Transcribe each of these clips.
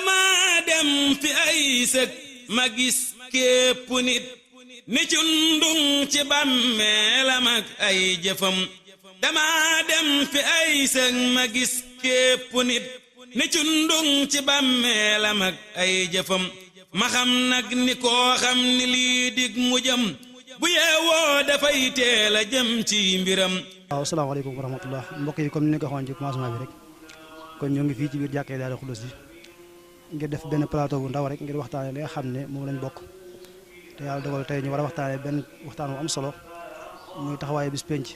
dama dem fi ay sëg ma gis képp nit ni cundung ci bàmmeelam ak ay jëfam dama dem fi ay sëg ma gis képp nit ni cundung ci bàmmeelam ak ay jëfam ma xam nag ni koo xam ni lii dig mu jëm bu yeewoo dafay teel a jëm ci mbiram. waaw asalaamaaleykum wa rahmatullah mbokk yi comme ni nga ko waxoon ci commencement bi rek kon ñoo ngi fii ci biir jàkkee Daaru Xudoos ji ngir def benn plateau bu ndaw rek ngir waxtaane li nga xam ne moom lañ bokk te yàlla dogal tey ñu war a waxtaane benn waxtaan bu am solo muy taxawaayu bis penc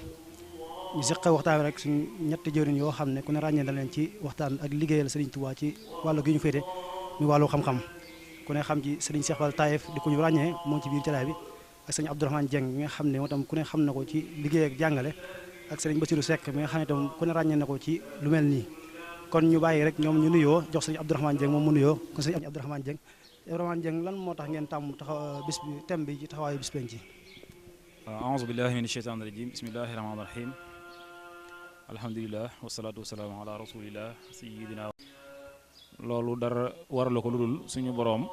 ñu seqe waxtaan rek suñu ñetti jëriñ yoo xam ne ku ne ràññee na leen ci waxtaan ak liggéeyal Serigne Touba ci wàllu gi ñu féete muy wàllu xam-xam ku ne xam ci Serigne Cheikh Fall Taïf di ko ñu ràññee moom ci biir jataay bi ak Serigne Abdourahmane Dieng mi nga xam ne moo tam ku ne xam na ko ci liggéey ak jàngale ak Serigne Bassirou Seck mi nga xam ne tam ku ne ràññee na ko ci lu mel nii kon ñu bàyyi rek ñoom ñu nuyoo jox Serigne Abdourahmane Dieng moom mu nuyoo kon Serigne Abdourahmane Dieng lan moo tax ngeen tàmm taxaw bis bi thème bi ci taxawaayu bis penc. a'uuzu billahi mina shaytaani rajiim bismillahi rahmaani rahiim alhamdulilah wasalaatu wasalaamu ala rasulillah sayidina loolu dara warala ko lu dul suñu boroom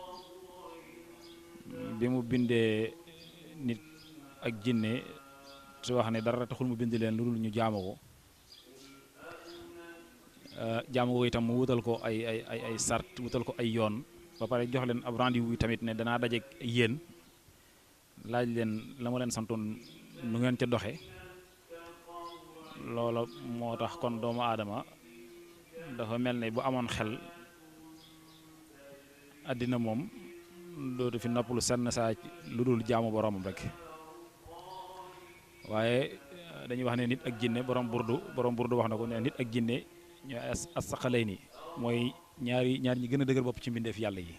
bi mu bindee nit ak jinne te wax ne dara taxul mu bind leen lu dul ñu jaamu ko itam mu wutal ko ay sart wutal ko ay yoon ba pare jox leen ab rendez-vous tamit ne danaa dajeek yéen laaj leen la ma leen santoon nu ngeen ca doxe loola moo tax kon doomu aadama dafa mel ne bu amoon xel àddina moom dootu fi noppalu senn saa lu dul jaamu boromam rek waaye dañuy wax ne nit ak jinne borom burdu wax na ko ne nit ak jinne ñooy as-saqalayni mooy ñaar ñi gën a dëgër bopp ci mbindeef yàlla yi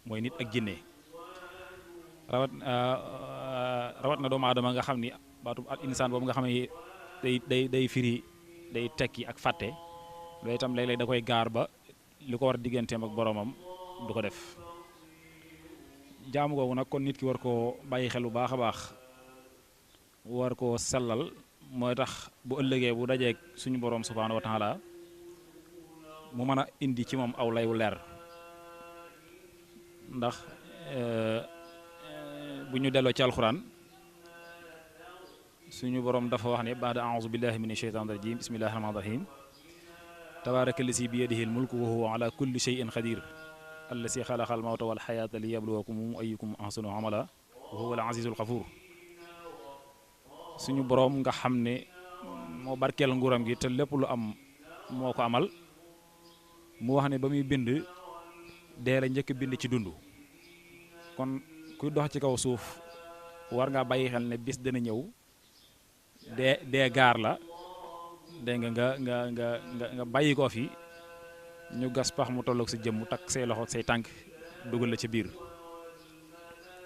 mooy nit ak jinne rawat na doomu aadama nga xam ni baatu al insaan boobu nga xam ne day firi day tekki ak fàtte loolu itam léeg-léeg da koy gaar ba li ko war digganteem ak boromam du ko def jaamu googu nag kon nit ki war koo bàyyi xel bu baax a baax war koo sellal mooy tax bu ëllëgee bu dajeek suñu borom subhaanahu wa taala mu mën a indi ci moom aw lay wu leer ndax bu ñu delloo ci alxuraan suñu borom dafa wax ne baada a'uuzu billahi mina shaytaani rajim bismillahi rahmaani rahim tabaaraka llazi bi yadihi al-mulku wa huwa ala kulli shay'in qadir allazi xalaqa al-mawta wal xayaata liyabluwakum ayyukum ahsanu amala wa huwa al-azizul ghafuur suñu borom nga xam ne moo barkeel nguuram gi te lépp lu am moo ko amal mu wax ne ba muy bind dee la njëkk bind ci dund kon kuy dox ci kaw suuf war ngaa bàyyi xel ne bis dana ñëw dee gaar la dégg nga bàyyi ko fi ñu gas pax mu tolloog sa jëmm takk say loxo say tànk dugal la ci biir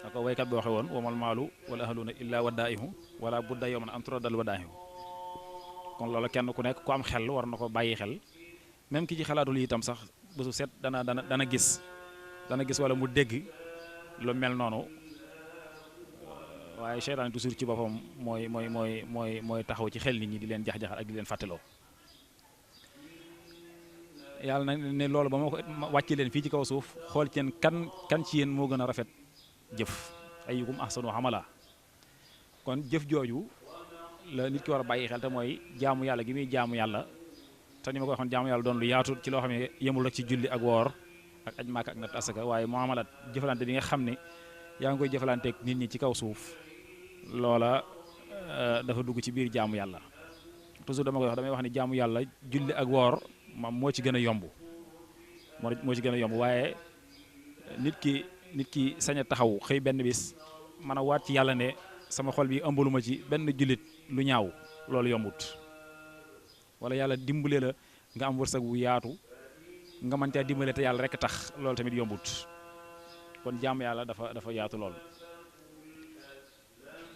da ko waykat bi waxe woon wamal maalu wala ahluna illa waddaa'ihu wala budda yawman an turadal waddaa'ihu kon loolu kenn ku nekk ku am xel war na ko bàyyi xel même ki ci xalaatul itam sax bésu set dana gis wala mu dégg lu mel noonu waaye seytaan toujours ci boppam mooy taxaw ci xel nit ñi di leen jax-jaxal ak di leen fàttaloo yàlla na ne loolu ba ma ko wàcce leen fii ci kaw suuf xool ci yéen kan ci yéen moo gën a rafet jëf ayyukum ahsanu amala kon jëf jooju la nit ki war a bàyyi xel te mooy jaamu yàlla gi muy jaamu yàlla te ni ma ko waxoon jaamu yàlla doon lu yaatu ci loo xam ne yemul rek ci julli ak woor ak aj maaka ak natt asaka waaye muamalat jëfalante bi nga xam ne yaa ngi koy jëfalanteeg nit ñi ci kaw suuf loola dafa dugg ci biir jaamu yàlla toujours damay wax ne jaamu yàlla julli ak woor moom moo ci gën a yomb moo ci gën a yomb waaye nit ki sañ a taxaw xëy benn bis mën a waat ci yàlla ne sama xol bi ëmbaluma ci benn jullit lu ñaaw loolu yombut wala yàlla dimbale la nga am wërsëg bu yaatu nga mën caa dimbale te yàlla rek tax loolu tamit yombut kon jaamu yàlla dafa yaatu lool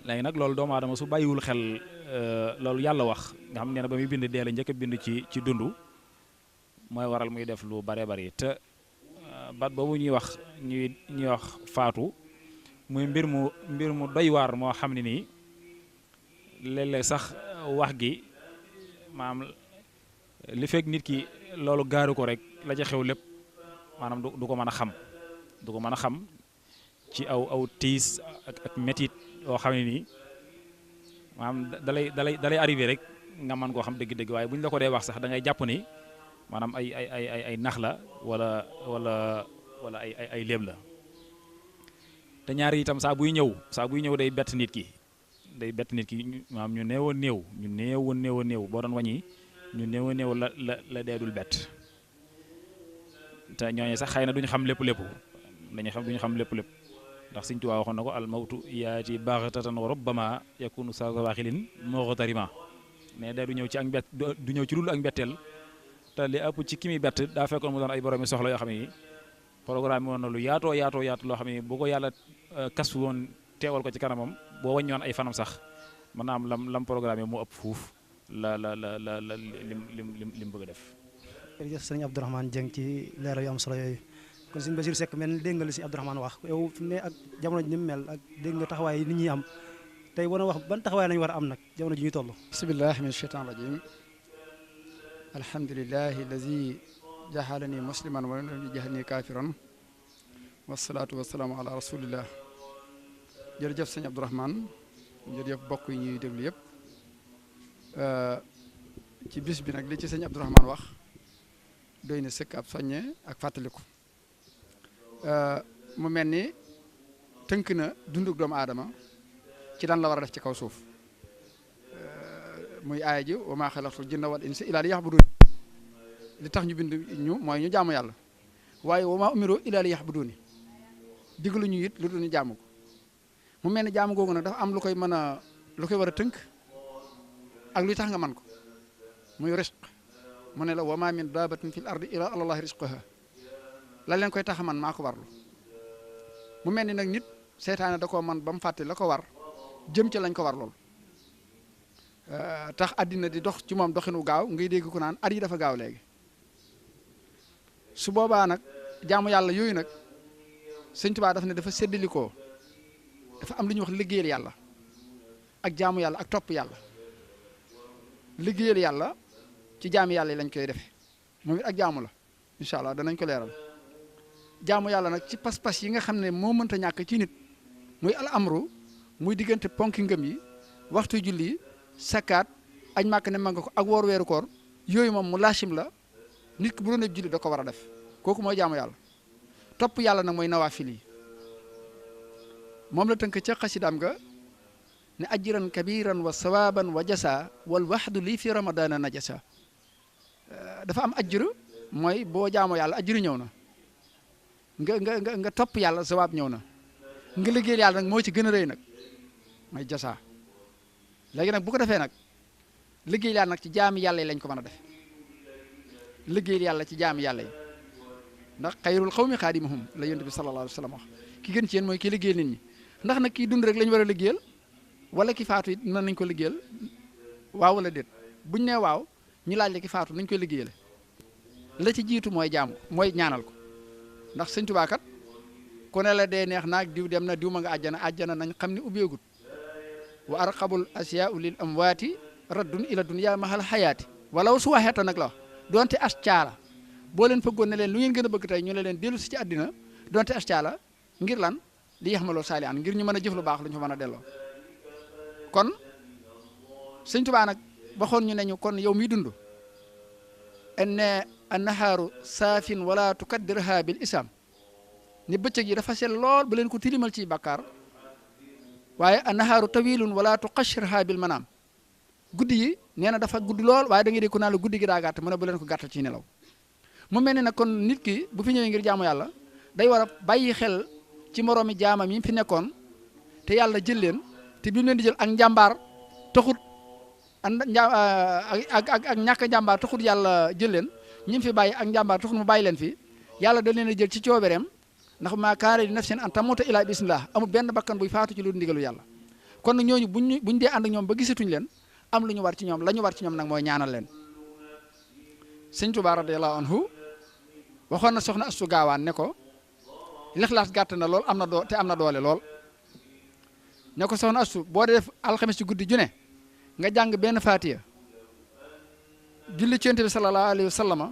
léegi nag loolu doomu aadama su bàyyiwul xel loolu yàlla wax nga xam ne ba muy bind dee la njëkk a bind ci dund mooy waral muy def lu bare bari te baat boobu ñuy wax faatu muy mbir mu doy waar moo xam ne nii léeg-léeg sax wax gi maanaam li fekk nit ki loolu gaaru ko rek la ca xew lépp maanaam du ko mën a xam du ko mën a xam ci aw tiis ak métit yoo xam ne nii maanaam dalay arrivé rek nga mën koo xam dëgg-dëgg waaye bu ñu la ko dee wax sax da ngay jàpp ni maanaam ay nax la wala ay léeb la te ñaari itam saa buy ñëw day bett nit ki maanaam ñu néew a néew boo doon wàññi ñu néew a néew la deedul bett te ñooñu sax xëy na duñu xam lépp duñu xam lépp ndax Sëñ Tuubaa waxoon na ko al mawtu yaati baxtatan wa rubbama yakunu sa waaxilin muxtarima mais dee du ñëw ci ak mbett du ñëw ci dul ak mbetteel te li ëpp ci ki muy bett daa fekkoon mu doon ay borom soxla yoo xam ne programme woon na lu yaatoo loo xam ne boo ko yàlla kas woon teewal ko ci kanamam boo wàññoon ay fanam sax mën naa am lam programme moo ëpp fuuf la lim bëgg a def. jërëjëf sëñ Abdourahmane Dieng ci leeral yu am solo yooyu kon sëñ Basiru Seck mel ni dégg nga li sëñ Abdourahmane wax yow fi ne ak jamono ji ni mu mel ak dégg nga taxawaay yi nit ñi am tey war a wax ban taxawaay lañu war a am nag jamono ji ñu toll. bismillahi min shaytan rajim alhamdulillahi allazi jaxalani musliman wa lam yaj'alni kafiran wasalaatu wasalaamu ala rasulillah jërëjëf sëñ Abdourahmane jërëjëf bokk yi ñuy déglu yëpp ci bis bi nag li ci sëñ Abdourahmane wax doy na sëkk ab soññe ak fàttaliku mu mel ni tënk na dunduk doomu aadama ci lan la war a def ci kaw suuf muy aaya ji wa maa xalaqtul jinna wal insa illaa liya'buduun li tax ñu bind ñu mooy ñu jaamu yàlla waaye wa maa umiru illaa liya'buduuni diglu ñu it lu dul ñu jaamu ko mu mel ni jaamu googu nag dafa am lu koy war a tënk ak luy tax nga man ko muy risq mu ne la wa maa min daabatin fil ardi illaa alaa llaahi rizquhaa la leen koy tax a man maa ko warlu mu mel ni nag nit seytaane da koo man ba mu fàtte la ko war jëm ca lañ ko war lool tax àddina di dox ci moom doxinu gaaw ngay dégg ko naan at yi dafa gaaw léegi su boobaa nag jaamu yàlla yooyu nag Sëñ Tuubaa daf ne dafa séddalikoo dafa am lu ñuy wax liggéeyal yàlla ak jaamu yàlla ak topp yàlla liggéeyal yàlla ci jaamu yàlla yi lañ koy defe moom it ak jaamu la incha allah danañ ko leeral jaamu yàlla nag ci pas-pas yi nga xam ne moo mënta ñàkk ci nit muy al amru muy diggante ponki ngëm yi waxtu julli yi sakkaat añ màkk ne ma nga ko ak woor weeru koor yooyu moom mu laachim la nit ki bu doon julli da ko war a def kooku mooy jaamu yàlla topp yàlla nag mooy nawaafil yi moom la tënk ca xasidaam ga ne ajran kabiran wa sawaban wa jasa wal waxdu lii fi ramadana najasa dafa am ajru mooy boo jaamoo yàlla ajru ñëw na nga topp yàlla sawaab ñëw na nga liggéeyal yàlla nag moo ci gën a rëy nag mooy jasa léegi nag bu ko defee nag liggéeyal yàlla nag ci jaami yàlla yi lañ ko mën a def liggéeyal yàlla ci jaami yàlla yi ndax xayrul xawmi xaadimuhum la yonent bi sallallahu alayhi wa sallam wax ki gën ci yéen mooy kii liggéeyal nit ñi ndax nag kii dund rek lañ war a liggéeyal wala ki faatu it mën nañ ko liggéeyal waaw wala déet buñ nee waaw ñu laaj la ki faatu nañ koy liggéeyale la ci jiitu mooy jaamu mooy ñaanal ko ndax Sëñ Tuubaa kat ku ne la dee neex naag diw dem na diw ma nga àjjana nañ xam ne ubbeegut wa arqabul asiyaau lil amwaati raddun ila dunya mahal xayaati walaw su waxeeta nag la wax donte as caala boo leen fëggoon ne leen lu ngeen gën a bëgg tey ñu ne leen dellu si ci àddina donte as caala ngir lan li yaxmaloo saali an ngir ñu mën a jëf lu baax lu ñu fa mën a delloo kon Sëñ Tuubaa nag waxoon ñu ne ñu kon yow miy dund enne annahaaru saafin wala tukaddirha bil isam ni bëccëg yi dafa sell lool bu leen ko tilimal ci bàkkaar waaye annahaaru tawilun wala tuqashirha bil manaam guddi yi nee na dafa gudd lool waaye da ngay dégg ko naan la guddi gi daa gàtt mu ne bu leen ko gàttal ci nelaw mu mel ni nag kon nit ki bu fi ñëwee ngir jaamu yàlla day war a bàyyi xel ci moroomi jaamam yi fi nekkoon te yàlla jël leen te bi mu leen di jël ak njàmbaar taxut ak ñàkk njàmbaar taxut yàlla jël leen ñi fi bàyyi ak njàmbaar taxut mu bàyyi leen fi yàlla da leen a jël ci coobereem ndax maa kaana li nafsin an tamuuta illaa bi ismillah amul benn bakkan buy faatu ci lu ndigalu yàlla kon nag ñooñu buñ dee ànd ak ñoom ba gisatuñ leen am lu ñu war ci ñoom la ñu war ci ñoom nag mooy ñaanal leen Sëñ Tuubaa radiyallaahu anhu waxoon na soxna Astu Gaawaan ne ko lixlaas gàtt na lool am na doole lool ne ko soxna Astu boo dee def alxames ci guddi ju ne nga jàng benn faatiya julli ci Yonent bi sallallaahu alayhi wa sallama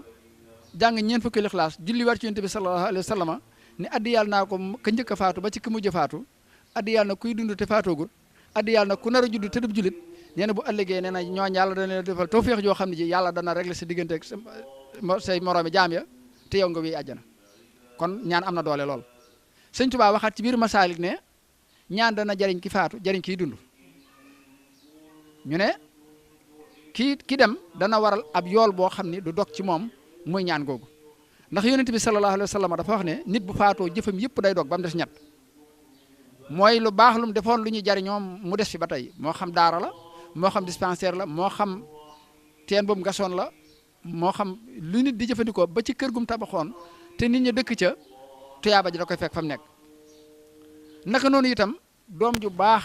jàng ñeent fukki lixlaas julli war ci yonent bi sallallahu alayhi wa sallam ne addi yàlla naa ko ka njëkk a faatu ba ci ki mujj faatu addi yàlla na kuy dund te faatoogul addi yàlla na ku nar a judd te dub julit nee na bu ëllëgee nee na ñooñ yàlla dana leen defal tawfeex joo xam ne ji yàlla dana régler sa diggante ak say moroomi jaam ya te yow nga wiy àjjana kon ñaan am na doole lool sëñ Tuubaa waxaat ci biir Masaalik ne ñaan dana jariñ ki faatu jariñ kiy dund ñu ne ki dem dana waral ab yool boo xam ni du dog ci moom muy ñaan googu ndax yonent bi sallallahu alayhi wa sallam dafa wax ne nit bu faatoo jëfam yëpp day dog ba mu des ñett mooy lu baax lu mu defoon lu ñuy jariñoo mu des fi ba tey moo xam daara la moo xam dispensaire la moo xam teen boobu gasoon la moo xam lu nit di jëfandikoo ba ci kër gum tabaxoon te nit ñi dëkk ca tuyaaba ji da koy fekk fa mu nekk naka noonu itam doom ju baax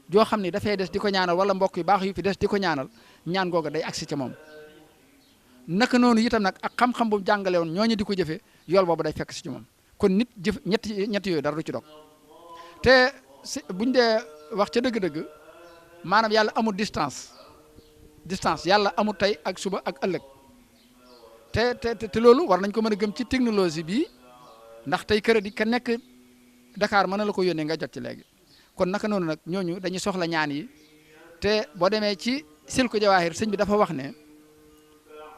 joo xam ni dafay des di ko ñaanal wala mbokk yu baax yu fi des di ko ñaanal ñaan googa day agsi ca moom naka noonu itam nag ak xam-xam bu jàngale woon ñooñu di ko jëfee yool boobu day fekk si ci moom kon nit jëf ñetti yooyu dara du ci dog te buñ dee wax ca dëgg-dëgg maanaam yàlla amul distance yàlla amul tey ak suba ak ëllëg te loolu war nañ ko mën a gëm ci technologie bi ndax tey crédit ka nekk Dakar mën na la ko yónnee nga jot ci léegi kon naka noonu nag ñooñu dañuy soxla ñaan yi te boo demee ci silku jawaahir sëñ bi dafa wax ne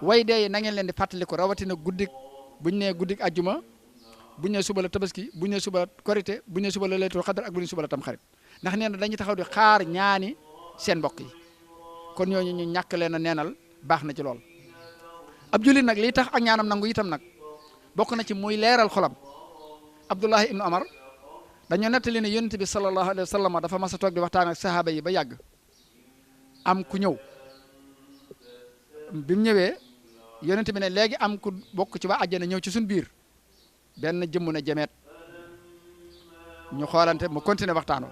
way dee na ngeen leen di fàttaliku rawatina guddik buñ nee guddik ajjuma buñ nee suba la tabaski buñ nee suba korité buñ nee suba la laylatul xadar ak buñ nee suba la tamxarit ndax nee na dañuy taxaw di xaar ñaani seen mbokk yi kon ñooñu ñu ñàkk leen a neenal baax na ci lool ab jullit nag liy tax ak ñaanam nangu itam nag bokk na ci muy leeral xolam Abdullahi ibnu Omar dañoo nettali ne yonent bi sallallahu alayhi wa sallam dafa mas a toog di waxtaan ak sahaaba yi ba yàgg am ku ñëw bi mu ñëwee yonent bi ne léegi am ku bokk ci waa àjjana ñëw ci suñ biir benn jëmm na jemeet ñu xoolante mu continuer waxtaanoo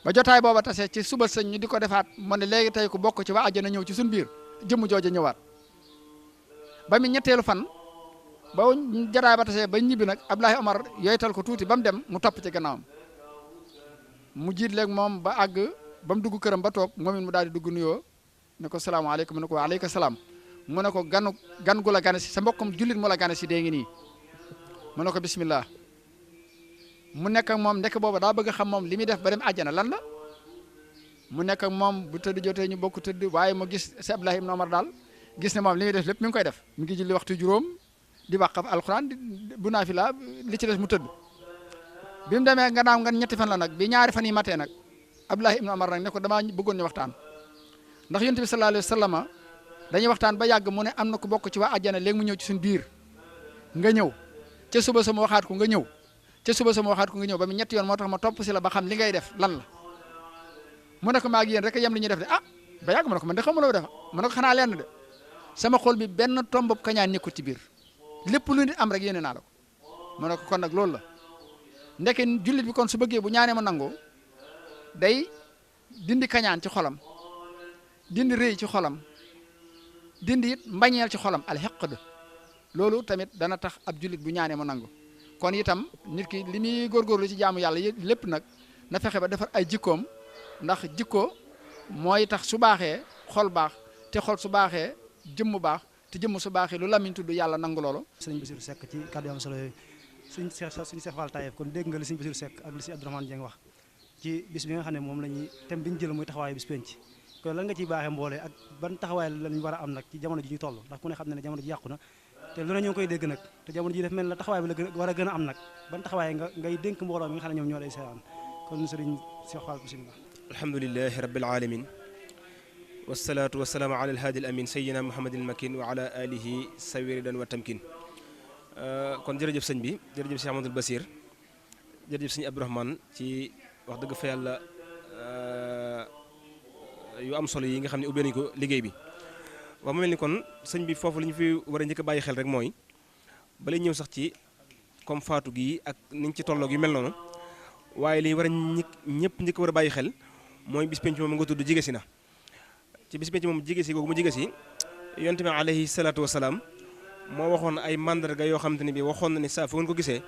ba jotaay booba tase ci suba sëñ ñu di ko defaat mu ne léegi tey ku bokk ci waa àjjana ñëw ci suñ biir jëmm jooja ñëwaat ba mu ñetteelu fan ba jotaay ba tase ba ñibbi nag Abdoulaye Omar yooytal ko tuuti ba mu dem mu topp ci gannaawam mu jiit léegi moom ba àgg ba mu dugg këram ba toog moom it mu daal di dugg nuyoo ne ko salaamaaleykum mu ne ko wa aleyka salaam mu ne ko gan gu la gane si sa mbokkum jullit mu la gane si dee ngi nii mu ne ko bismillah mu nekk ak moom ndekk booba daa bëgg a xam moom li muy def ba dem àjjana lan la mu nekk ak moom bu tëdd jotee ñu bokk tëdd waaye mu gis si Abdoulaye ibn Omar daal gis ne moom li muy def lépp mi ngi koy def mi ngi julli waxtu juróom di wàqaf alxuraan bu naafila li ci des mu tëdd bi mu demee gannaaw nga ñetti fan la nag bi ñaari fan yi matee nag Abdoulaye ibn Omar nag ne ko damaa bëggoon ñu waxtaan ndax yonent bi sallallahu alayhi wa sallam dañuy waxtaan ba yàgg mu ne am na ku bokk ci waa àjjana léegi mu ñëw ci suñu biir nga ñëw ca suba sama waxaat ko nga ñëw ca suba sama waxaat ko nga ñëw ba mu ñetti yoon moo tax ma topp si la ba xam li ngay def lan la mu ne ko maa ngi yéen rek yem li ñuy def de ah ba yàgg mu ne ko man de xamuloo def mu ne ko xanaa lenn de sama xol bi benn tombob kañaan nekkul ci biir lépp lu nit am rek yéene naa la ko mu ne ko kon nag loolu la ndeke jullit bi kon su bëggee bu ñaanee ma nangu day dindi kañaan ci xolam dindi rëy ci xolam dindi it mbañeel ci xolam alxeqd loolu tamit dana tax ab jullit bu ñaanee mu nangu kon itam nit ki li muy góorgóorlu ci jaamu yàlla lépp nag na fexe ba defar ay jikkoom ndax jikko mooy tax su baaxee xol baax te xol su baaxee jëmm baax te jëmm su baaxee lu lamiñ tudd yàlla nangu loolu. sëñ Bassirou Seck ci kàddu yu am solo yooyu suñu Seex Fall Taïf kon dégg nga li sëñ Bassirou Seck ak li sëñ Abdourahmane Dieng wax ci bis bi nga xam ne moom la ñuy thème bi ñu jël muy taxawaayu bis penc kon lan nga ciy baaxee mboole ak ban taxawaay lañ war a am nag ci jamono ji ñu toll ndax ku ne xam ne ne jamono ji yàqu na te lu ne ñoo ngi koy dégg nag te jamono ji def mel la taxawaay bi la war a gën a am nag ban taxawaay ngay dénk mbooloo mi nga xam ne ñoom ñoo lay seetaan kon sëriñ Seex Fall bismillah alhamdulilahi rabbil alamin wasalaatu wasalaamu ala alhaadi al amin sayyidina muhammadin makin wa ala alihi sawiridan wa tamkin kon jërëjëf sëñ bi jërëjëf Cheikh Amadou Bassir jërëjëf sëñ Abdourahmane ci wax dëgg fa yàlla yu am solo yi nga xam ne ubbee nañu ko liggéey bi waaw mu mel ni kon sëñ bi foofu li ñu fi war a njëkk a bàyyi xel rek mooy bala ñëw sax ci comme faatu gi ak niñ ci tolloog yu mel noonu waaye li war a ñëpp njëkk war a bàyyi xel mooy bis penc moom nga tudd jige si na ci bis penc moom jige si googu mu jige si yonte bi alayhi salaatu wasalaam moo waxoon ay mandarga yoo xamante ne bi waxoon na ni saa fu ngeen ko gisee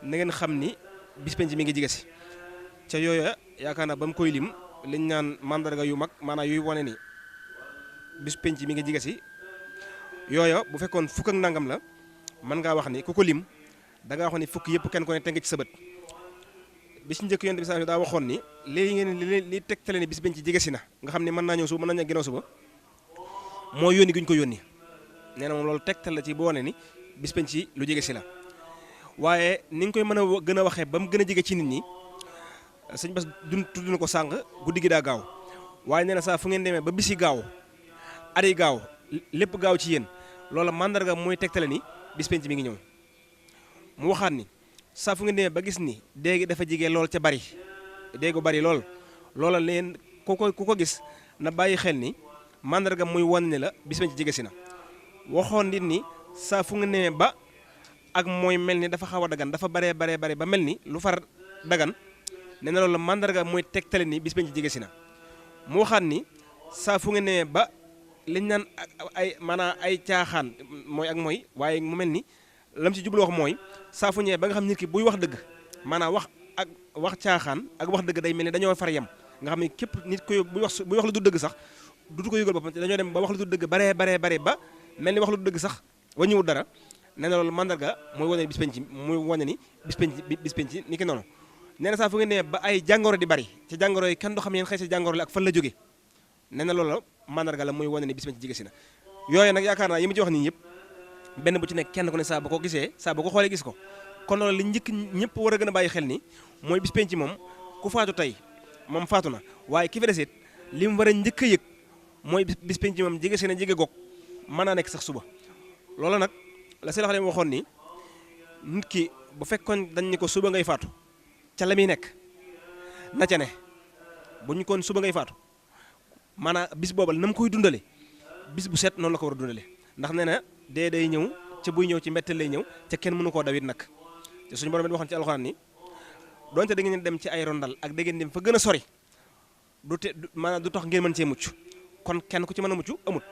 na ngeen xam ni bis penc mi ngi jige si ca yooya yaakaar naa ba mu koy lim liñ naan mandarga yu mag maanaam yuy wane ni bis penc mi ngi jige si yooya bu fekkoon fukk ak nangam la mën ngaa wax ni ku ko lim da ngaa wax ni fukk yëpp kenn ko ne teg nga ci sa bët bi ci njëkk yonent bi saa daa waxoon ni léegi ngeen li tegtale ni bis bañ ci jege si na nga xam ne mën naa ñëw suba mën naa ñëw ginnaaw suba moo yónni guñ ko yónni nee na moom loolu tegtal la ci boo ne ni bis bañ ci lu jege si la waaye ni nga koy mën a gën a waxee ba mu gën a jege ci nit ñi sëñ Bass tudd na ko sànq guddi gi daa gaaw waaye nee na saa fu ngeen demee ba bisi gaaw at yi gaaw lépp gaaw ci yéen loola mandarga mooy tegtale ni bis penc mi ngi ñëw mu waxaat ni saa fu ngeen demee ba gis ni déegi dafa jige lool ca bari déegu bari lool loola leen ku ko gis na bàyyi xel ni mandarga muy wan ne la bis penc jige si na waxoon nit ni saa fu ngeen demee ba ak mooy mel ni dafa xaw a dagan dafa baree ba mel ni lu far dagan nee na loolu mandarga mooy tegtale ni bis penc jige si na mu waxaat ni saa fu ngeen demee ba liñ naan ay maanaam ay caaxaan mooy ak mooy waaye mu mel ni lam ci jublu wax mooy saa fu ñëwee ba nga xam nit ki buy wax dëgg maanaam wax caaxaan ak wax dëgg day mel ni dañoo far yem nga xam ne képp nit ko buy wax lu du dëgg sax du ko yëgal boppam dañoo dem ba wax lu du dëgg baree ba mel ni wax lu du dëgg sax waññiwul dara nee na loolu mandarga mooy wane bis penc muy wane ni bis penc ni ki noonu nee na saa fu ngeen demee ba ay jàngoro di bari ci jàngoro yi kenn du xam yeen xëy sa jàngoro la ak fan la jóge nee na loolu mandarga la muy wane ni bis penc jige si na yooyu nag yaakaar naa yi ma ci wax nii yëpp benn bu ci nekk kenn ku ne saa ba ko gisee saa ba ko xoolee gis ko kon loolu li njëkk ñëpp war a gën a bàyyi xel ni mooy bis penc moom ku faatu tey moom faatu na waaye ki fi desit li mu war a njëkk a yëg mooy bis penc moom jige si na jige goog mën naa nekk sax suba loolu nag la see xam ne waxoon ni nit ki bu fekkoon dañ ni ko suba ngay faatu ca la muy nekk na ca ne bu ñu kon suba ngay faatu maanaam bis boobal na mu koy dundale bis bu set noonu la ko war a dundale ndax nee na dee day ñëw ca buy ñëw ci mbetteel lay ñëw ca kenn mënu koo dawit nag te suñu borom it waxoon ci alxuraan ni donte da ngeen dem ci ay rondal ak da ngeen dem fa gën a sori maanaam du tax ngeen mën cee mucc kon kenn ku ci mën a mucc amut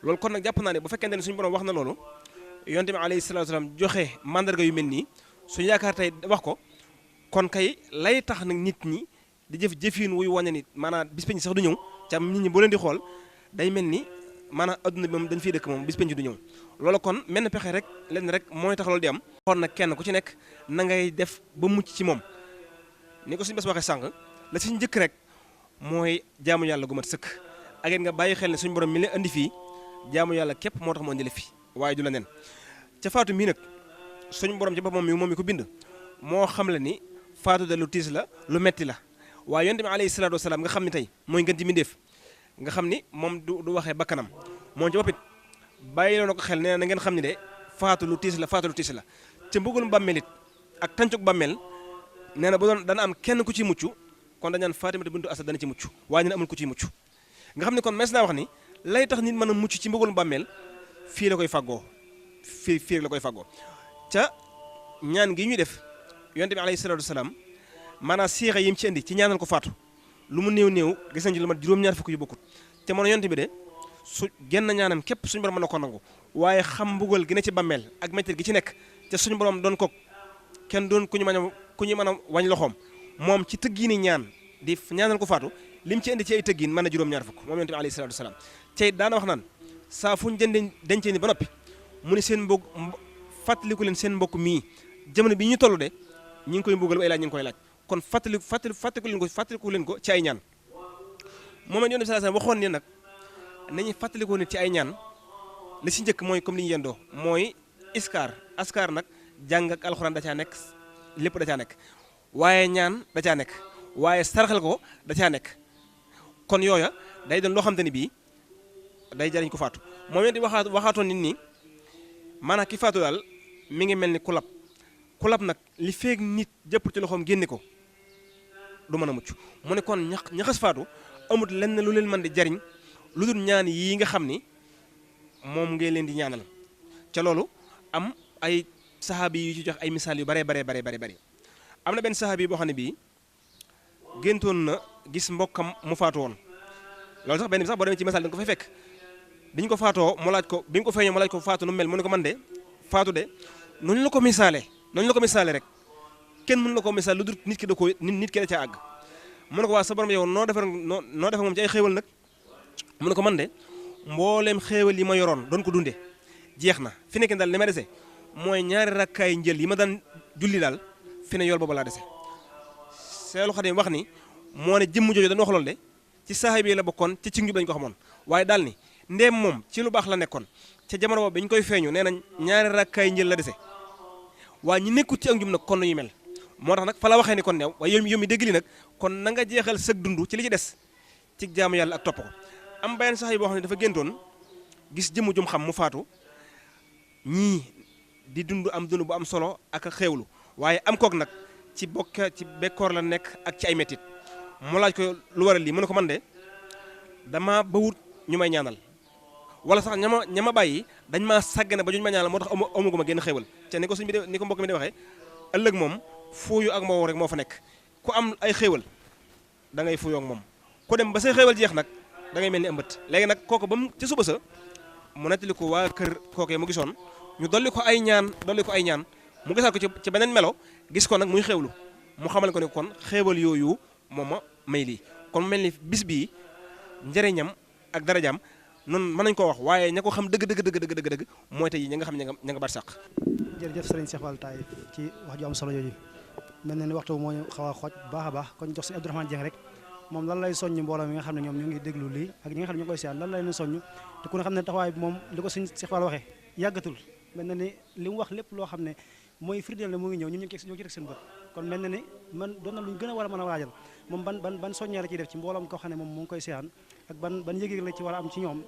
loolu kon nag jàpp naa ne bu fekkente ne suñu borom wax na loolu yonte bi alayhi salaatu salaam joxe mandarga yu mel nii suñu yaakaar tey wax ko kon kay lay tax nag nit ñi di jëfin wuy wane ni maanaam bis penc sax du ñëw ca nit ñi boo leen di xool day mel ni maanaam adduna bi moom dañ fiy dëkk moom bis penc du ñëw loolu kon menn pexe rek lenn rek mooy tax loolu di am xool nag kenn ku ci nekk na ngay def ba mucc ci moom ni ko suñu bés waxee sànq la si njëkk rek mooy jaamu yàlla gu mat sëkk ak nga bàyyi xel ne suñu borom mi la indi fii jaamu yàlla képp moo tax moo indi la fii waaye du la nen ca faatu mii nag suñu borom ci boppam moom mi ko bind moo xam le ni faatu de lu tiis la lu metti la waaye yonent bi alayhi salaatu wasalaam nga xam ni tey mooy ngeen ci mbindéef nga xam ni moom du waxee bakkanam moom ci boppit bàyyi la na ko xel nee na ngeen xam ni de faatu lu tiis la ca mbugalum bàmmeel it ak tàncug bàmmeel nee na bu doon dana am kenn ku ci mucc kon dañ naan Faatimata bintu Asad dana ci mucc waaye ñun amul ku ciy mucc nga xam ne kon mes naa wax ni lay tax nit mën a mucc ci mbugalum bàmmeel fii la koy fàggoo fii la koy fàggoo ca ñaan gi ñuy def yonent bi alayhi salaatu wasalaam maanaam siixa yi mu ci indi ci ñaanal ko faatu lu mu néew gis nañ ci lu mat juróom-ñaar fukk yu bokkut te mën a yonent bi de su genn ñaanam képp suñu borom mën na ko nangu waaye xam mbugal gi ne ci bàmmeel ak métti gi ci nekk te suñu borom doon ko kenn doon ku ñu mën a wañ loxoom moom ci tëggiini ñaan di ñaanal ko faatu lim ci indi ci ay tëggiin mën na juróom-ñaar fukk moom yonent bi alayhi salaatu wasalaam tey daana wax naan saa fu ñu dencee ni ba noppi mu ne seen mbokk fàttaliku leen seen mbokk mii jamono bi ñu toll de ñi ngi koy mbugal ba ay laaj ñi ngi koy laaj kon fàttaliku leen ko ci ay ñaan moom it yonent bi sallallahu alayhi wasallam waxoon ne nag nañuy fàttalikoo nit ci ay ñaan li si njëkk mooy comme li ñu yendoo mooy askar nag jàng ak alxuraan da caa nekk lépp da caa nekk waaye ñaan da caa nekk waaye saraxal ko da caa nekk kon yooya day doon loo xam te ni bii day jariñ ko faatu moom it di waxaatoon nit ñi maanaam ki faatu daal mi ngi mel ni ku lab nag li feeg nit jëpp ci loxoom génne ko du mën a mucc mu ne kon ñaxas faatu amut lenn lu leen mën di jariñ lu dul ñaan yii nga xam ni moom ngay leen di ñaanal ca loolu am ay saxaabi yu ci jox ay misaal yu bare am na benn saxaabi boo xam ne bii géntoon na gis mbokkam mu faatu woon loolu sax benn bi sax boo demee ci misaal da nga ko fay fekk biñ ko faatoo mu laaj ko bi mu ko feeñoo mu laaj ko faatu nu mel mu ne ko man de faatu de noonu la ko misaale rek kenn mën la ko misaal lu dul nit ki da ko nit ki da caa àgg mu ne ko waa sa borom yow noo defar moom ci ay xéewal nag mu ne ko man de mbooleem xéewal yi ma yoroon doon ko dunde jeex na fi nekk daal li ma dese mooy ñaari rakkaay njël yi ma daan julli daal fi ne yool boobu laa dese Seexul Xadiim wax ni moo ne jëmm jooju dañu wax loolu de ci saxaaba yi la bokkoon ci njub lañu ko xamoon waaye daal ni ndéem moom ci lu baax la nekkoon ca jamono boobu dañu koy feeñu nee nañ ñaari rakkaay njël la dese waaye ñi nekkut ci ak njub nag kon yu mel moo tax nag fa la waxee ni kon neew waaye yow mi dégg li nag kon na nga jeexal sëg dund ci li ci des ci jaamu yàlla ak topp ko am benn sax yi boo xam ne dafa géntoon gis jëmm jum xam mu faatu ñii di dund am dund bu am solo ak xéewlu waaye am kook nag ci bekkoor la nekk ak ci ay mettit mu laaj ko lu waral lii mu ne ko man de dama bawut ñu may ñaanal wala sax ña ma bàyyi dañ maa sàggane ba ñu ma ñaanal moo tax amuguma génn xéewal te ni ko suñ bi ni ko mbokk mi di waxee ëllëg moom fuuyu ak moo rek moo fa nekk ku am ay xéewal da ngay fuuyoo ak moom ku dem ba say xéewal jeex nag da ngay mel ni ëmbët léegi nag kooku ba mu ci suba sa mu nettali ko waa kër kookee mu gisoon ñu dolli ko ay ñaan mu gisaat ko ci beneen melo gis ko nag muy xéewlu mu xamal ko ne kon xéewal yooyu moom ma may lii kon mel ni bis bii njëriñam ak darajaam noonu mën nañu koo wax waaye ña ko xam dëgg mooy tey ñi nga xam ña nga bar sàq. jërëjëf sëriñ Cheikh Fall Taïf ci wax ju am solo yooyu mel na ni waxtu moo ñu xaw a xooj baax a baax kon jox si Abdourahmane Dieng rek moom lan lay soññ mbooloo mi nga xam ne ñoom ñu ngi déglu lii ak ñi nga xam ne ñu koy seet lan lay leen soññ te ku ne xam ne taxawaay bi moom li ko sëriñ Cheikh Fall waxee yàggatul mel na ni li mu wax lépp loo xam ne mooy firndeel ne mu ngi ñëw ñun ñu ngi ci rek seen bët kon mel na ni man doon na lu ñu gën a war a mën a waajal moom ban soññee la ciy def ci mbooloom koo xam ne moom mu ngi koy seexan ak ban yëg-yëg la ci war a am ci ñoom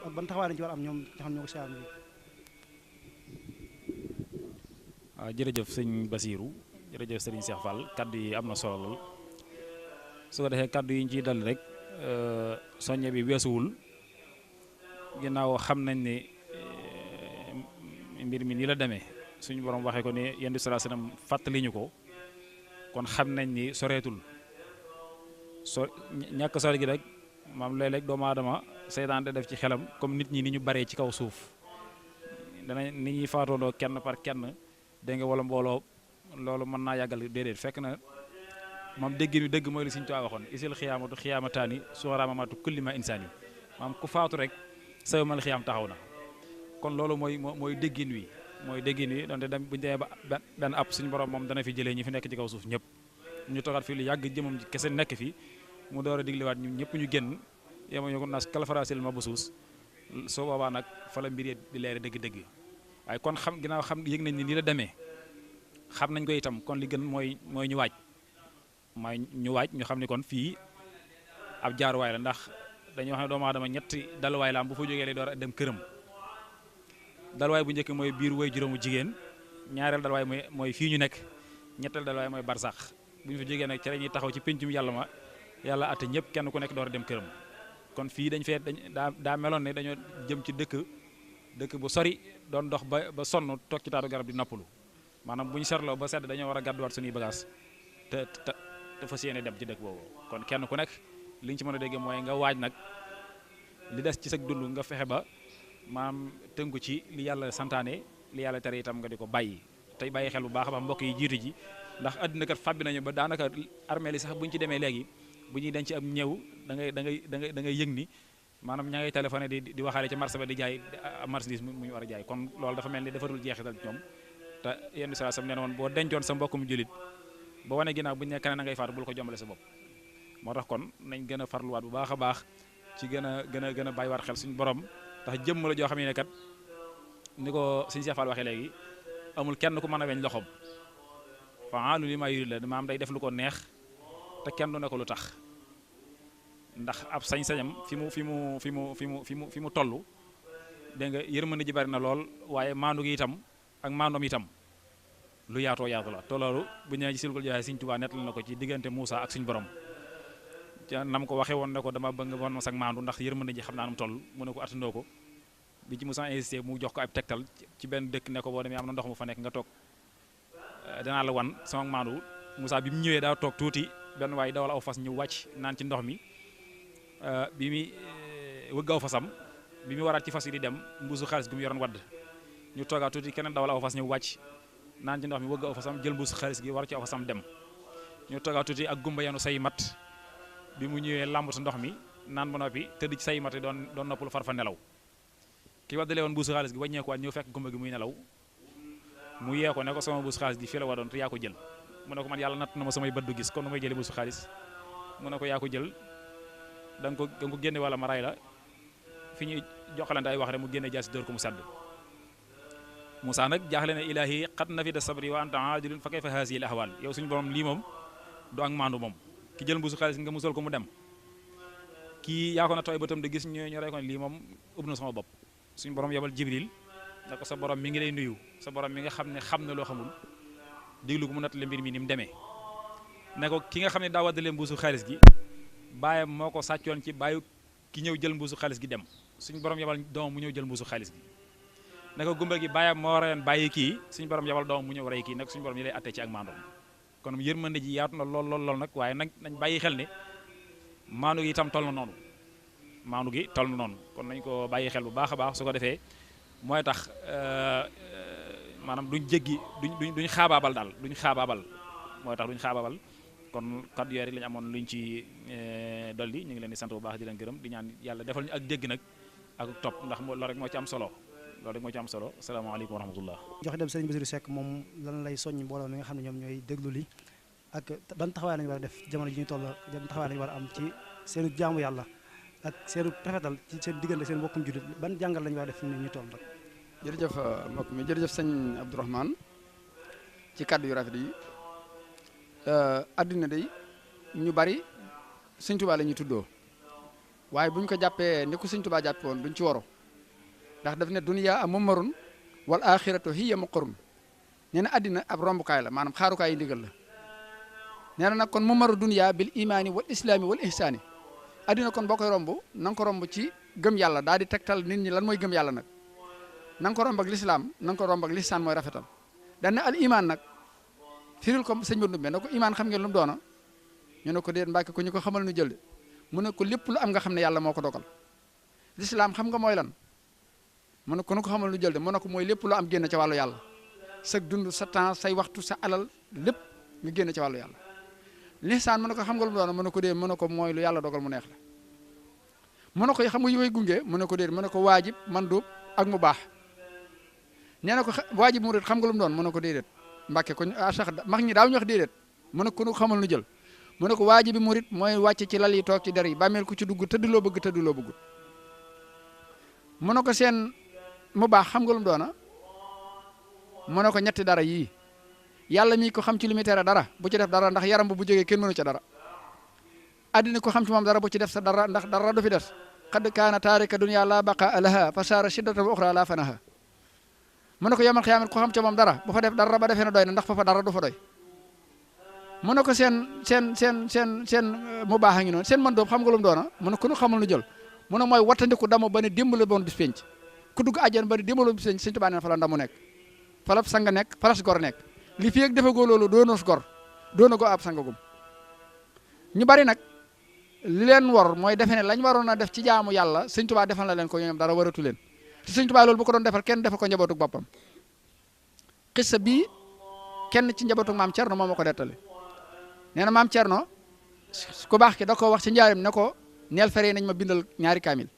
ak ban taxawaay la ci war a am ñoom nga xam ne ñoo ko seexan bi. waaw jërëjëf sëñ Basiiru jërëjëf sëriñ Cheikh Fall kaddu yi am na solo lool su ko defee kaddu yi ñu ciy dal rek soññe bi weesuwul ginnaaw xam nañ ne mbir mi nii la demee suñu borom waxee ko ne yonent bi sallallahu alayhi wasallam fàttali ñu ko kon xam nañ ni soreetul ñàkk sore gi rek maam léeg-léeg doomu aadama seytaan da def ci xelam comme nit ñi ni ñu baree ci kaw suuf dana nit ñi faatoondoo kenn par kenn dégg nga wala mbooloo loolu mën naa yàggal déedéet fekk na moom déggin wi dëgg mooy li Sëriñ Tuubaa waxoon isil xiyaamatu xiyaamataani suxaraamamaatu kulli ma insaani maam ku faatu rek sa yawmal xiyaam taxaw na kon loolu mooy déggin wi donte dem bu ñu demee ba benn ab suñu borom moom dana fi jëlee ñi fi nekk ci kaw suuf ñëpp ñu toogaat fii lu yàgg jëmam kese nekk fi mu door a digliwaat ñu ñëpp ñu génn yema ñu ko naas kalfarasil ma bu suus soo boobaa nag fa la mbir di leere dëgg-dëgg waaye kon ginnaaw yëg nañ ni nii la demee xam nañ ko itam kon li gën mooy ñu waaj ñu xam ne kon fii ab jaaruwaay la ndax dañuy wax ne doomu aadama ñetti daluwaay la am bu fa jógee lay door a dem këram dalwaay bu njëkk mooy biir way juróomu jigéen ñaareel dalwaay mooy fii ñu nekk ñetteel dalwaay mooy barsax bu ñu fa jógee nag ci la ñuy taxaw ci péncum yàlla ma yàlla atte ñëpp kenn ku nekk door a dem këram kon fii daa meloon ne dañoo jëm ci dëkk bu sori doon dox ba sonn toog ci taatu garab di noppalu maanaam bu ñu seetloo ba sedd dañoo war a gàdduwaat suñuy bagage te fas yéene dem ci dëkk boobu kon kenn ku nekk li ñu ci mën a dégg mooy nga waaj nag li des ci sa dund nga fexe ba maam tënku ci li yàlla santaane li yàlla tere itam nga di ko bàyyi tey bàyyi xel bu baax a baax mbokk yi jiitu ji ndax àddina kat fàbbi nañu ba daanaka armée li sax bu ñu ci demee léegi bu ñuy denc am ñëw da ngay yëg ni maanaam ña ngay téléphoné di waxaale ci marché ba di jaay marchandise mu ñu war a jaay kon loolu dafa mel ni defatul jeexital ñoom te yenn saa sam nee na woon boo dencoon sa mbokkum jullit ba wane ginnaaw bu ñu nekk ne na ngay faatu bul ko jombale sa bopp moo tax kon nañ gën a farluwaat bu baax a baax ci gën a bàyyiwaat xel suñu borom ndax jëmm la joo xam ne kat ni ko Sëriñ Cheikh Fall waxee léegi amul kenn ku mën a weñ loxoom fa'aalu limaa yurid la maam day def lu ko neex te kenn du ne ko lu tax ndax ab sañ-sañam fi mu toll dégg nga yërmande ji bari na lool waaye maandu gi itam ak maandoom itam lu yaatoo yaatu la te loolu bu ñëwee ci silkul joxe Sëriñ Tuubaa nettali na ko ci diggante Muusa ak suñu borom nam ko waxee woon ne ko dama bëgg nga won ma sax maandu ndax yërmande ji xam naa nu toll mu ne ko attandoo ko bi ci Muusa insisté mu jox ko ab tegtal ci benn dëkk ne ko boo demee am na ndox mu fa nekk nga toog danaa la wan sama maandu Muusa bi mu ñëwee daa toog tuuti benn waaye dawal aw fas ñëw wàcc naan ci ndox mi bi mi wëgg aw fasam bi mu waraat ci fas yi di dem mbuusu xaalis gu mu yoroon wadd ñu toogaat tuuti keneen dawal aw fas ñëw wàcc naan ci ndox mi wëgg aw fasam jël mbuusu xaalis gi war ci aw fasam dem ñu toogaat tuuti ak gumba yanu say mat bi mu ñëwee làmbatu ndox mi naan ba noppi tëdd ci say mat yi doon noppalu far fa nelaw ki waddale woon mbuusu xaalis gi wàññeekuwaat ñëw fekk gumba gi muy nelaw mu yee ko ne ko sama mbuusu xaalis gi fii la waroon te yaa ko jël mu ne ko man yàlla natt na ma samay bët du gis kon nu may jëlee mbuusu xaalis mu ne ko yaa ko jël da nga ko génne wala ma ray la fi ñuy joxalante ay wax rek mu génne jaasi dóor ko mu sàdd Moussa nag jaaxle ne ilaahi xat nafida sabri wa anta aadilun fa kayfa haasihi al ahwal yow suñu borom lii moom du ak maandu moom ki jël mbuusu xaalis nga musal ko mu dem kii yaa ko na tooy bëtam de gis ñu rey ko ne lii moom ëpp na sama bopp suñu borom yebal Jibril ne ko sa borom mi ngi lay nuyu sa borom mi nga xam ne xam na loo xamul déglu ko mu nattale mbir mi ni mu demee ne ko ki nga xam ne daa waddale mbuusu xaalis gi baayam moo ko sàccoon ci bàyyi ki ñëw jël mbuusu xaalis gi dem suñu borom yebal doom mu ñëw jël mbuusu xaalis gi ne ko gumba gi baayam moo reyoon bàyyi kii suñu borom yebal doom mu ñëw rey kii nag suñu borom yi lay attee ci ak maandoom kon yërmande ji yaatu na lool nag waaye nag nañ bàyyi xel ne maandu gi itam toll na noonu kon nañ ko bàyyi xel bu baax a baax su ko defee mooy tax maanaam duñ jéggi duñ xaabaabal daal mooy tax duñ xaabaabal kon kàddu yooyu rek lañu amoon luñ ci dolli ñu ngi leen di sant bu baax di leen gërëm di ñaan yàlla defal ñu ak dégg nag ak topp ndax loolu rek moo ci am solo asalaamaaleykum wa rahmatullah joxe dem sëriñ Bassirou Seck moom lan lay soññ mbooloo mi nga xam ne ñoom ñooy déglu li ak ban taxawaay lañu war a def jamono ji ñu toll ban taxawaay lañu war a am ci seenu jaamu yàlla ak seenu rafetal ci seen diggante seen mbokkum jullit ban jàngal lañu war a def fi ñu toll rek. jërëjëf mbokk mi jërëjëf sëñ Abdourahmane ci kàddu yu rafet yi adduna day ñu bari sëñ Tuubaa la ñuy tuddoo waaye buñ ko jàppee ni ko sëñ Tuubaa jàppe woon duñ ci waro ndax daf ne dunya a mamarun wal axiratu hiya maqarun nee na addina ab rombukaay la maanaam xaarukaay yi ndigal la nee na nag kon mamaru dunya bil imaani wal islaami wal ihsaani addina kon boo koy romb na nga ko romb ci gëm yàlla daal di tegtal nit ñi lan mooy gëm yàlla nag na nga ko romb ak lislaam na nga ko romb ak lisaan mooy rafetal daan na al imaan nag firil ko sëñ Bandumbe ne ko imaan xam ngeen lu mu doona ñu ne ko déet Mbàkke ko ñu ko xamal nu jël de mu ne ko lépp lu am nga xam ne yàlla moo ko dogal lislaam xam nga mooy lan mu ne ko nu ko xamal nu jël de mu ne ko mooy lépp lu am génn ca wàllu yàlla sa dund sa temps say waxtu sa alal lépp nga génn ca wàllu yàlla lisaan mu ne ko xam nga lu mu doona mu ne ko déet mu ne ko mooy lu yàlla dogal mu neex la mu ne ko xam nga yi koy gunge mu ne ko déet mu ne ko waajib mandub ak mu baax nee na ko waajib murid xam nga lu mu doon mu ne ko déedéet Mbàkke ko sax mag ñi daaw ñu wax déedéet mu ne ko nu xamal nu jël mu ne ko waajibi murid mooy wàcc ci lal yi toog ci der yi bàmmeel ku ci dugg tëdd loo bëgg tëdd loo bëggut mu ne ko seen mu baax xam nga lu mu doona mu ne ko ñetti dara yii yàlla mii ko xam ci li muy tere dara bu ci def dara ndax yaram bu jógee kenn mënu ca dara addina ko xam ci moom dara bu ci def sa dara ndax dara du fi des xad kaana taarika dunya la baqa laha fa saara shiddatan wa uxra la fanaha mu ne ko yamal xiyaamat ko xam ca moom dara bu fa def dara ba defee na doy na ndax fa dara du fa doy mu ne ko seen mu baax a ngi noonu seen mën doom xam nga lu mu doona mu ne ko nu xamul nu jël mu ne mooy wattandiku damu ba ne démb la doon bis penc ku dugg àjjana ba ne démb la bis penc Sëñ Tuubaa nee na fa la ndamu nekk fa la sang nekk fa la gor nekk li fi ak defagoo loolu doonoo gor doona go ab sangagum ñu bari nag li leen war mooy defe ne lañ waroon a def ci jaamu yàlla Sëñ Tuubaa defal na leen ko ñoom dara waratu leen te Sëñ Tuubaa loolu bu ko doon defal kenn defal ko njabootu boppam xissa bii kenn ci njabootu maam Cerno moo ma ko dettali nee na maam Cerno ku baax ki da ko wax ci njaarim ne ko neel fere nañ ma bindal ñaari kaamil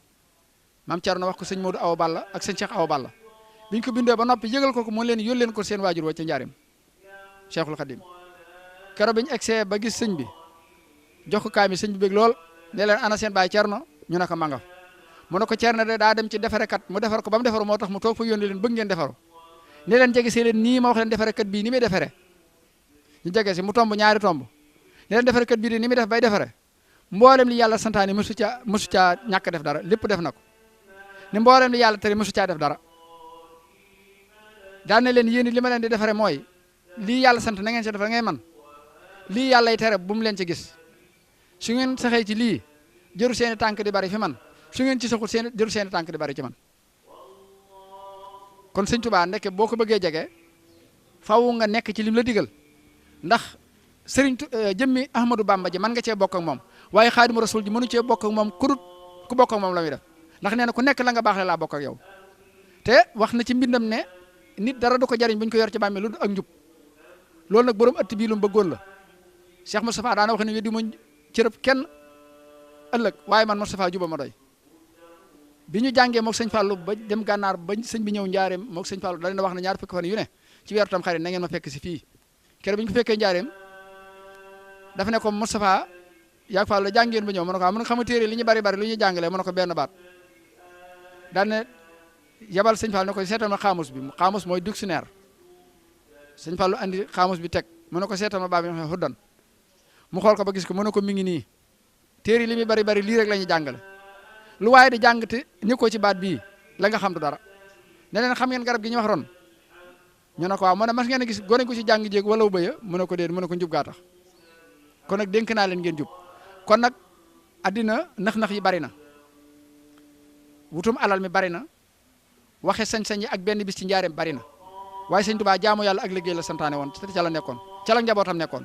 maam Cerno wax ko sëñ Modou Awa Balla ak sëñ Cheikh Awa Balla biñ ko bindee ba noppi yëgal ko mu leen yónnee leen ko seen waajur wa ca njaarim Cheikhul Khadim keroog biñ egsee ba gis sëñ bi jox ko kaamil sëñ bi bëgg lool ne leen ana seen baay Cerno ñu ne ko manga mu ne ko Cerno de daa dem ci defarekat mu defar ko ba mu defaru moo tax mu toog fa yónnee leen bëgg ngeen defaru ne leen jege see leen nii ma wax leen defarekat bii ni muy defare ñu jege si mu tomb ñaari tomb ne leen defarekat bii de ni muy def bay defare mboolem li yàlla santaane mësu caa ñàkk def dara lépp def na ko ni mboolem li yàlla tere mësu caa def dara daan na leen yéen li ma leen di defare mooy lii yàlla sant na ngeen ci defar ngay man lii yàlla y tere bu mu leen ci gis su ngeen saxee ci lii jëru seeni tànk di bari fi man su ngeen ci saxul seen jëru seeni tànk di bari ci man kon Sëñ Tuubaa nekk boo ko bëggee jege faw nga nekk ci lim la digal ndax sëriñ jëmmi Ahmadou Bamba ji mën nga cee bokk ak moom waaye Xaadimu Rasuul ji mënu cee bokk ak moom ku bokk ak moom la muy def ndax nee na ku nekk la nga baax la laa bokk ak yow te wax na ci mbindam ne nit dara du ko jariñ bu ñu ko yor ci bàmmeel lu ak njub loolu nag borom ëtt bii lu mu bëggoon la Cheikh Moustapha daana wax ne weddi muñ cërëb kenn ëllëg waaye man Moustapha juba ma doy bi ñu jàngee moog sëñ Fallou ba dem gànnaar ba sëñ bi ñëw njaareem moog sëñ Fallou da leen wax ne ñaar fukki fan yu ne ci weeru tam xarit na ngeen ma fekk si fii keroog bi ñu ko fekkee njaareem dafa ne ko Moustapha yaag Fallou jàngeen ba ñëw mu ne ko mun nga xam nga téere li ñu bari bari lu ñuy jàngalee mu ne ko benn baat daal ne yabal sëñ Fallou ne ko seetal ma xaamus bi xaamus mooy dictionnaire sëñ Fallou andi xaamus bi teg mu ne ko seetal ma baa bi nga xuddan mu xool ko ba gis ko mu ne ko mi ngi nii téere li muy bari bari lii rek la ñuy jàngale lu waaye di jàng te ni ko ci baat bii la nga xam du dara ne leen xam ngeen garab gi ñu wax ron ñu ne ko waaw mu ne mas ngeen a gis gone ko ci jàng jéeg wala wu bëya mu ne ko déet mu ne ko njub gaa tax kon nag dénk naa leen ngeen jub kon nag addina nax-nax yi bari na wutum alal mi bari na waxe sañ-sañ yi ak benn bis ci njaareem bari na waaye sëñ Tuubaa jaamu yàlla ak liggéey la santaane woon te ca la nekkoon ca la njabootam nekkoon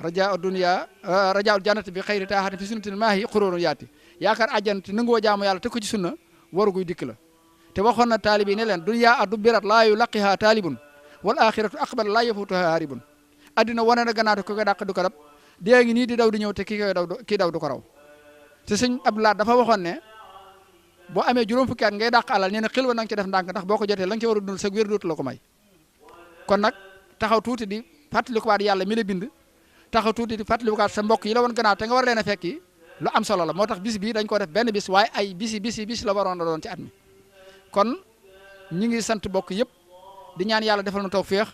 rajaa dunya rajaa jannati bi xayri taaxatin fi sunnatin maahi xuróorun yaati yaakaar àjjana te nangoo jaamu yàlla te ko ci sunna waru guy dikk la te waxoon na taalibi ne leen dunya addu birat laa yu laqiha taalibun wal axiratu aqbal laa yafutuha haribun addina wane na gannaaw ko koy dàq du ko dab dee ngi nii di daw di ñëw te kii daw du ko raw te sëñ Abdoulaye dafa waxoon ne boo amee juróom fukki at ngay dàq alal nee na xel wa na nga ci def ndànk ndax boo ko jotee la nga ci war a dund sa wér dootu la ko may kon nag taxaw tuuti di fàttalikuwaat yàlla mi la bind taxaw tuuti di fàttalikuwaat sa mbokk yi la woon gannaaw te nga war leen a fekki lu am solo la moo tax bis bii dañ ko def benn bis waaye ay bis la waroon a doon ci at mi kon ñi ngi sant mbokk yëpp di ñaan yàlla defal na tawfeex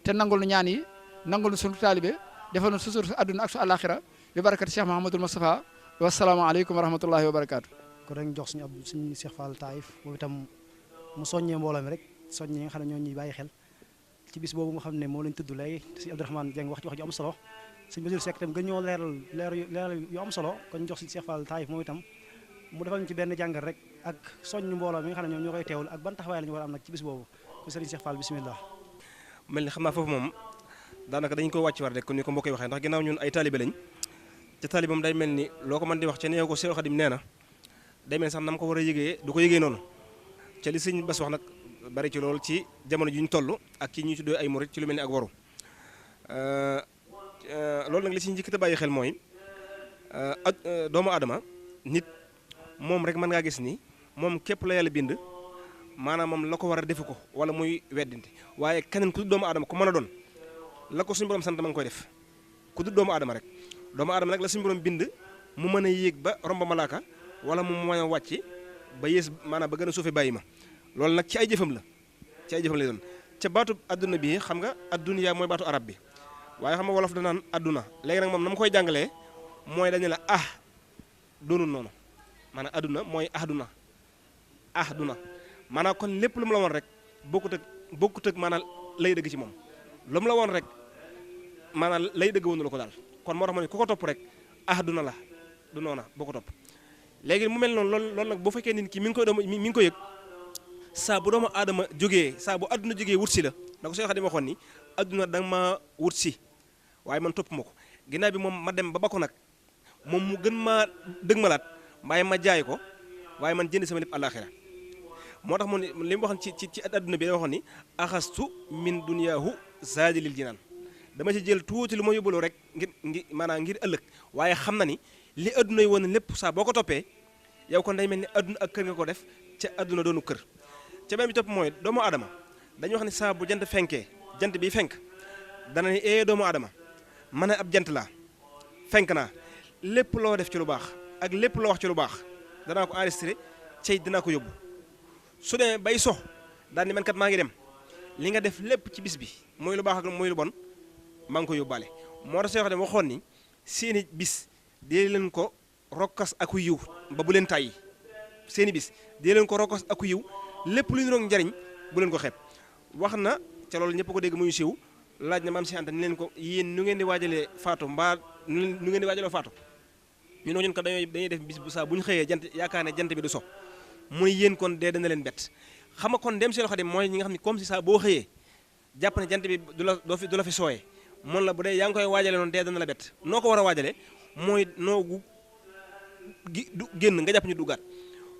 te nangul nu ñaan yi nangul nu sunu taalibe defal na susur su àdduna ak su àllaaxira bi barakati Cheikh Mouhamadul Moustapha wasalaamaaleykum wa rahmatullahi wa barakaatu. kon rek jox suñu Cheikh Fall Taïf moom itam mu soññee mbooloo mi rek soññee nga xam ne ñoo ñuy bàyyi xel ci bis boobu nga xam ne moo lañ tudd lay si Abdourahmane Dieng wax ci wax ju am solo suñu Basiru Seck itam gën ñoo leeral yu am solo kon jox suñu Cheikh Fall Taïf moom itam mu defal ñu ci benn jàngat rek ak soññ mbooloo mi nga xam ne ñoom ñoo koy teewul ak ban taxawaay la ñu war a am nag ci bis boobu ko Serigne Cheikh Fall bismillah. mel ni xam naa foofu moom daanaka dañu ko wàcc war rek ni ko mbokk yi waxee ndax ginnaaw ñun ay taalibe lañ te taalibe moom day mel ni loo ko mën di wax ca nee ko Seex Xadim nee na day mel sax nam ko war a yëgee du ko yëgee noonu ca li sëñ Bass wax nag bari ci loolu ci jamono ji ñu toll ak ci ñuy tuddee ay murit ci lu mel ni ak waru loolu nag li ci njëkk te bàyyi xel mooy doomu aadama nit moom rek mën ngaa gis ni moom képp la yàlla bind maanaam moom la ko war a defu ko wala muy weddinte waaye keneen ku dul doomu aadama ku mën a doon la ko suñu borom sant ma ngi koy def ku dul doomu aadama rek doomu aadama nag la suñu borom bind mu mën a yéeg ba romba malaaka wala mu mën a wàcc ba yées maanaam ba gën a suufe bàyyi ma loolu nag ci ay jëfam la lay doon ca baatu adduna bi xam nga adduniyaa mooy baatu arab bi waaye xam nga wolof danaan adduna léegi nag moom na ma koy jàngalee mooy dañu la doonul noonu maanaam adduna mooy ahduna maanaam kon lépp lu mu la woon rek bokkut ak maanaam lay dëgg ci moom lu mu la woon rek maanaam lay dëgg woonu la ko daal kon moo tax ma ne ku ko topp rek ahduna la du noona boo ko topp léegi mu mel noonu loolu nag bu fekkee nit ki mi ngi ko yëg saa bu doomu aadama jógee saa bu adduna jógee wut si la da ko soo xam ne ma waxoon ni adduna da nga ma wut si waaye man topp ma ko ginnaaw bi moom ma dem ba ko nag moom mu gën maa dëgg malaat waaye ma jaay ko waaye man jënd sama lépp àllaaxira moo tax mu ne li mu waxoon ci adduna bi da waxoon ni axastu min duniyaahu zaadi lil jinaan dama ci jël tuuti lu ma yóbbaloo rek ngir ëllëg waaye xam na ni li adduna yi woon lépp saa boo ko toppee yow kon day mel ni adduna ak kër nga ko def ca adduna doonu kër ca benn bi topp mooy doomu aadama dañuy wax ni saa bu jant fenkee jant bi fenk dana ni doomu aadama man ab jant laa fenk naa lépp loo def ci lu baax ak lépp loo wax ci lu baax danaa ko enregistré cay dinaa ko yóbbu su demee bay so daal ni man kat maa ngi dem li nga def lépp ci bis bi mooy lu baax ak mooy lu bon maa ngi ko yóbbaale moo tax soo xam ne waxoon ni seeni bis dee leen ko rokkas aku yiw ba bu leen tàyyi seeni bis dee leen ko rokkas aku yiw lépp lu ñu roog njariñ bu leen ko xeeb wax na ca loolu ñëpp ko dégg muy siiw laaj na maam si Anta ni leen ko yéen nu ngeen di waajalee faatu mbaa nu ngeen di waajalee faatu ñu ne ñun ko dañuy def bis bu saa bu ñu xëyee jant yaakaar ne jant bi du so muy yéen kon dee dana leen bett xam nga kon dem seen Xadim mooy ñi nga xam ne comme si saa boo xëyee jàpp ne jant bi du la fi sooyee moom la bu dee yaa ngi koy waajale noonu dee dana la bett noo ko war a waajale mooy noogu génn nga jàpp ñu duggaat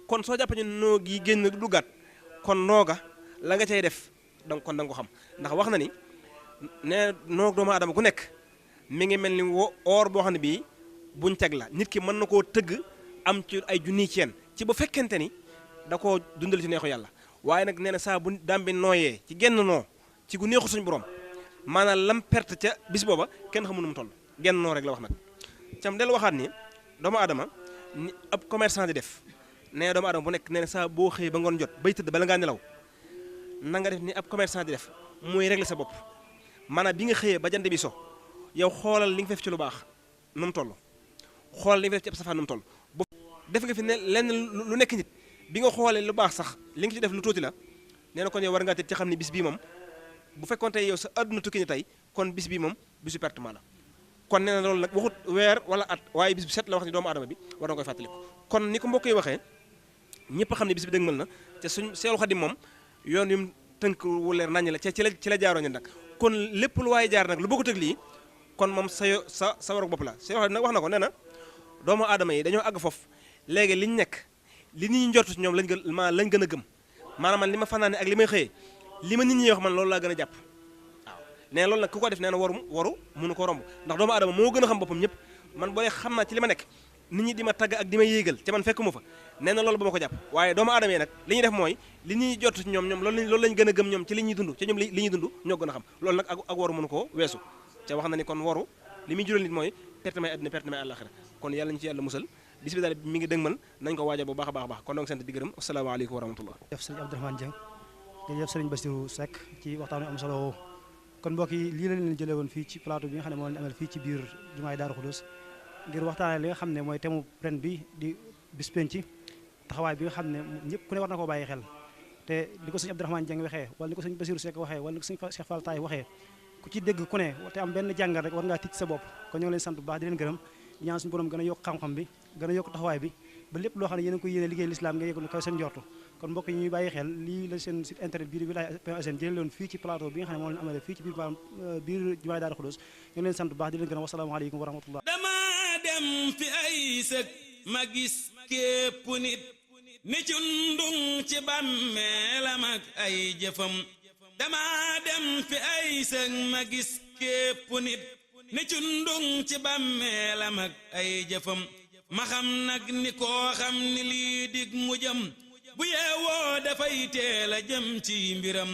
kon soo jàpp ñu noo gi génn du duggaat kon nooga la nga cay def donc kon da nga ko xam ndax wax na ni ne noog doomu aadama ku nekk mi ngi mel ni or boo xam ne bii buñ teg la nit ki mën na koo tëgg am ci ay junniy ceen ci bu fekkente ni da koo dundal ci neexu yàlla waaye nag nee na saa bu daam bi nooyee ci genn noo ci gu neexu suñu borom maanaam lam perte ca bis booba kenn xamu nu mu toll genn noo rek la wax nag cam del waxaat ni doomu aadama ni ab commerçant di def nee na doomu aadama bu nekk nee na saa boo xëyee ba ngoon jot bay tëdd bala ngaa nelaw na nga def ni ab commerçant di def muy régler sa bopp maanaam bi nga xëyee ba jant bi so yow xoolal li nga def ci lu baax nu mu toll xoolal li nga def ci ab safaan nu mu toll bu def nga fi ne lenn lu nekk nit bi nga xoolee lu baax sax li nga ci def lu tuuti la nee na kon yow war ngaa tëdd ci xam ne bis bii moom bu fekkoon tey yow sa àdduna tukki ni tey kon bis bii moom bisu pertement la kon nee na loolu nag waxut weer wala at waaye bis bu set la wax ni doomu aadama bi war na koy fàttaliku kon ni ko mbokk yi waxee ñëpp xam ne bis bi dëgmal na te suñ Seexul Xadim moom yoon yu mu tënk wu leer naññ la ci la jaaroo ñu nag kon lépp lu waaye jaar nag lu bokkut ak lii kon moom sa waru bopp la Seexul Xadim nag wax na ko nee na doomu aadama yi dañoo àgg foofu léegi liñ nekk li nit ñi njortu ci ñoom lañ gën a gëm maanaam man li ma fanaane ak li may xëyee li ma nit ñi wax man loolu laa gën a jàpp waaw nee na loolu nag ku ko def nee na waru mënu ko romb ndax doomu aadama moo gën a xam boppam ñëpp man boo dee xam naa ci li ma nekk nit ñi di ma tagg ak di ma yéegal ca man fekku ma fa nee na loolu ba ma ko jàpp waaye doomu aadama yi nag li ñuy def mooy li ñuy jot ci ñoom loolu lañ gën a gëm ñoom ci li ñuy dund ca ñoom li ñuy dund ñoo gën a xam loolu nag ak waru mënu koo weesu ca wax na ni kon waru li muy jural nit mooy perte may àddina perte may àllaaxira kon yàlla ñu ci yàlla musal bis bi daal mi ngi dëgmal nañ ko waajal bu baax a baax kon donc sant di gërëm asalaamaaleykum wa rahmatullah jërëjëf sëñ Abdourahmane Dieng jërëjëf sëriñ Bassirou Seck ci waxtaan wi am solo woowu kon mbokk yi lii lañ leen jëlee woon fii ci plateau bi nga xam ne moo leen amal fii ci biir jumaay Daaru Xudoos ngir waxtaanee li nga xam ne mooy thème ren bi di bis penc taxawaay bi nga xam ne ñëpp ku ne war na koo bàyyi xel te li ko sëñ Abdourahmane Dieng waxee wala ni ko sëñ Bassirou Seck waxee wala ni ko sëñ Cheikh Fall Taye waxee ku ci dégg ku ne te am benn jàngal rek war ngaa tic sa bopp kon ñoo ngi leen sant bu baax di leen gërëm di ñaan suñu borom gën a yokk xam-xam bi gën a yokk taxawaay bi ba lépp loo xam ne yéen a ngi koy yéene liggéey lislaam nga yëg ko seen njortu kon mbokk yi ñuy bàyyi xel lii la seen site internet bii di wilaya.sn jëlee leen fii ci plateau bi nga xam ne moom leen amale fii ci biir jumaay Daaru Xudoos ñu ngi leen sant bu baax di leen gërëm wasalaamaaleykum wa rahmatullah dama dem fi ay sëg ma gis képp nit ni cundung ci bàmmeelam ak ay jëfam dama dem fi ay sëg ma gis képp nit ni cundung ci bàmmeelam ak ay jëfam ma xam nag ni koo xam ni lii dig mu jëm bu yeewoo dafay teel a jëm ci mbiram